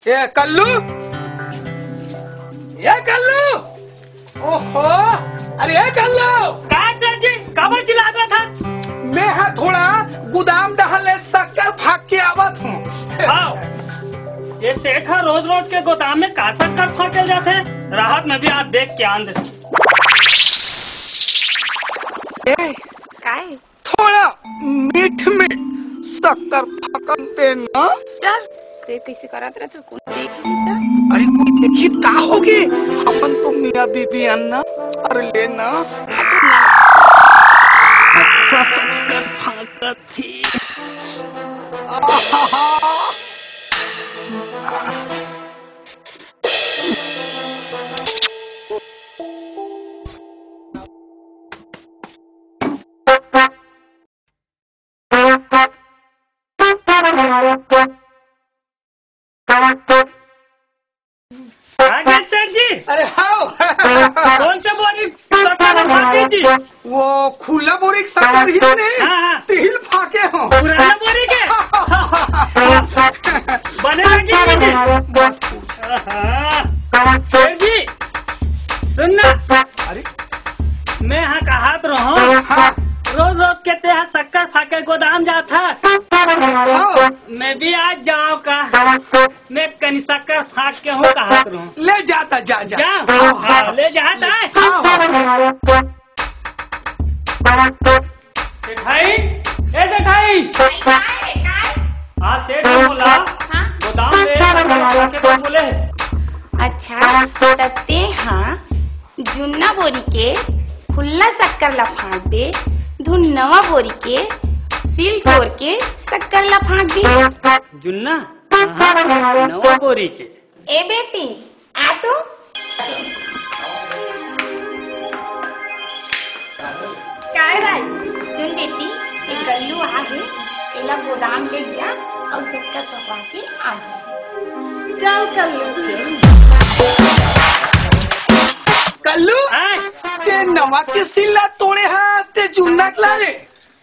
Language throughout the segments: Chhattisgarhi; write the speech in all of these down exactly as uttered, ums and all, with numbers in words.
ए कल्लू, ए कल्लू, ओहो, अरे ए कल्लू। का सेठ जी, काबर चिल्लात रहा था? मैं हा थोड़ा गोदाम डहर ले शक्कर फाँक के आवत हूँ। हाँ, ये सेठ हा रोज रोज के गोदाम में का शक्कर फाँके ल जाथे? राहत में भी आज देख के आन दे। ए, काय? थोड़ा मीठ में शक्कर फाँकन दे ना। डर, ते कैसे करत रहे तो कोई देख लेता। अरे कोई देखी का होगे? अपन तो मियाँ बीबी अन ना, अरे ले ना। अच्छा शक्कर फाँकत थी। आहा। आ गए सेठ जी। अरे हाँ। कौन से बोरी शक्कर फाँके जी? वो खुला बोरी के शक्कर ही नहीं, हाँ, हाँ। तिहिल फाँके हो। पुराना बोरी के? बने लगी कि नहीं? बस। आहा। सेठ जी, सुन ना। अरे? मैं हा कहत रहूं, हाँ। रोज रोज के ते हा शक्कर फाँके गोदाम जात हस। हाँ। मैं भी आज जाओ का, मैं कनी शक्कर फाँक के हूँ कहत रहूं। ले जाता, जा, जा। जा? हाँ, हाँ, हाँ। ले जाता है। हाँ, हाँ। सेठाई, ए सेठाई। काय, काय रे, काय? हाँ, सेठ जी बोला, हाँ? गोदाम में शक्कर फाँके तो बोले। अच्छा, त ते हा जुन्ना बोरी के खुल्ला शक्कर ला फाँक दे, धुन नवा बोरी के सील तोड़ के शक्कर ला फाँक दे। जुन्ना? हाँ, नवा बोरी के। ए बेटी, आ तो। काय भाई? सुन बेटी, ये कल्लू आ गे, एला गोदाम ले जा अउ शक्कर पकवा के आ जा। चल कल्लू, चल। कल्लू, आय। ते नवा के सील ला तोड़े हस, ते जुन्ना के ला रे।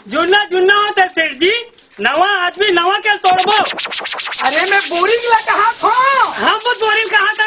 जुन्ना, जुन्ना होथे सेठ जी, नवा आदमी नवा के तोड़बो। अरे मैं बोरी ला कहा था। हम वो बोरी कहा था।